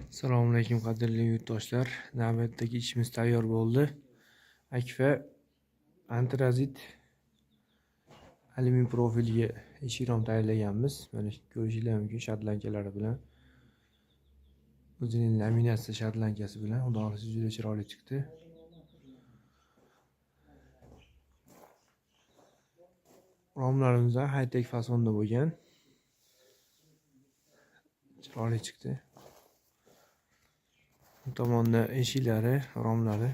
Assalomu alaykum, qadrli yurtdoshlar. Navbatdagi ishimiz tayyor bo'ldi. Akfa antrazit alyumin profilga eshik rom tayyorlaganmiz. Mana ko'rishingiz mumkin shatlankalari bilan. O'zining laminatsiya shatlankasi bilan Xudo xohlasa juda chiroyli chiqdi. Romlarimiz ham high-tech fasonda bo'lgan. Chiroyli chiqdi. Bu tomonda eshiklari, romlari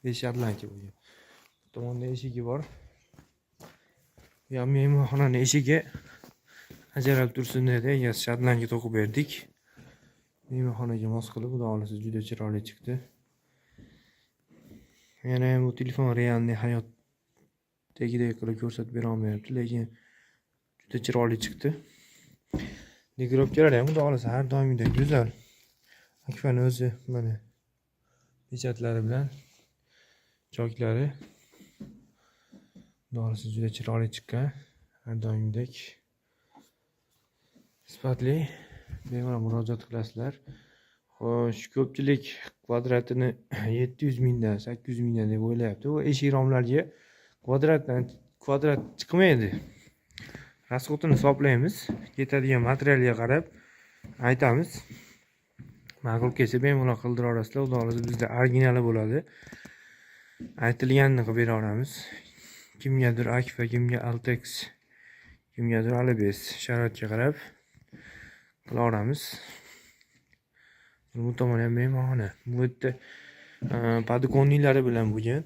5 shatlanka bo'lgan. Bu tomonda eshigi bor. Bu ham mehmonxonaning eshigi ajralib tursin dedi. Egasi shatlanka to'qib berdik. Mehmonxonaga mos qilib, Xudo xohlasa juda chiroyli chiqdi. Yana ham bu telefon realniy hayotdagidek qilib ko'rsatib bera olmayapti, lekin juda chiroyli chiqdi. Dekorovkalar ham Xudo xohlasa har doimgidek go'zal. Akfani o'zi mana pechatlari bilan choklari Xudo xohlasa juda chiroyli chiqqan. Har doimgidek sifatli, bemalol murojaat qilasizlar. Xo'sh, ko'pchilik kvadratini 700 mingdan, 800 mingdan deb o'ylayapti. U eshik romlarga kvadratdan kvadrat chiqmaydi. Rasxodini hisoblaymiz. Ketadigan materialga qarab aytamiz. Ma'qul kelsa bemalol qildira olasizlar. Xudo xohlasa bizda originali bo'ladi. Aytilganini qilib bera olamiz. Kimgadir Akfa, kimga Altex, kimgadir Alibes, sharoitga qarab qila olamiz. Bu tomon ham mehmonxona. Bu yerda podokонниklari bilan bo'lgan.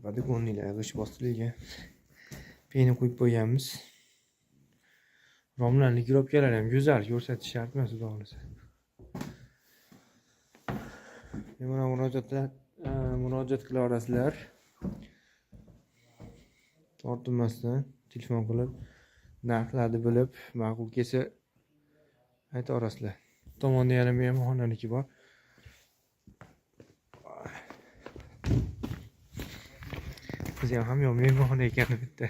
Podokонниklari g'isht bosirilgan. Peni qo'yib qo'yganmiz. Romlarning kirobkalari ham go'zal, ko'rsatish shart emas, Xudo xohlasa. Bemalol murojaat qila olasizlar. Tortinmasdan telefon qilib, narxlarni bilib, ma'qul kelsa ayta olasizlar. Bu tomonda yana mehmonxonaniki bor. Biz ham hamyon mehmonxona ekan bitta.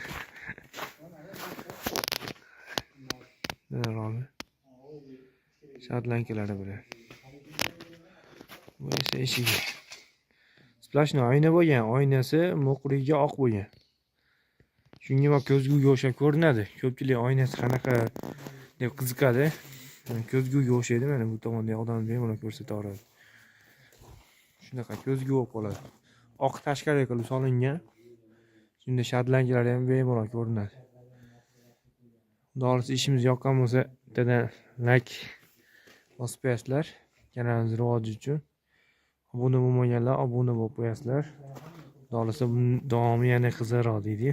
Romi. Shatlankalari bilan. Bu esa eshigi. Splashnoy oyna bo'lgan, oynasi mo'qriga oq bo'lgan. Shunga bak ko'zguga o'xshab ko'rinadi. Ko'pchilik oynasi qanaqa deb qiziqadi. Ko'zguga o'xshaydi. Mana bu tomonda odam bemalol ko'rsata oladi. Shunaqa ko'zgu bo'lib qoladi. Oq tashqari qilib solingan. Shunda shatlankalari ham bemalol ko'rinadi. Xudo xohlasa ishimiz yoqqan bo'lsa, bittadan like bosib qo'yasizlar. Kanalimiz rivoji uchun. Obuna bo'lmaganlar obuna bo'lib qo'yasizlar. Xudo xohlasa buning davomi yana qiziqroq deydi.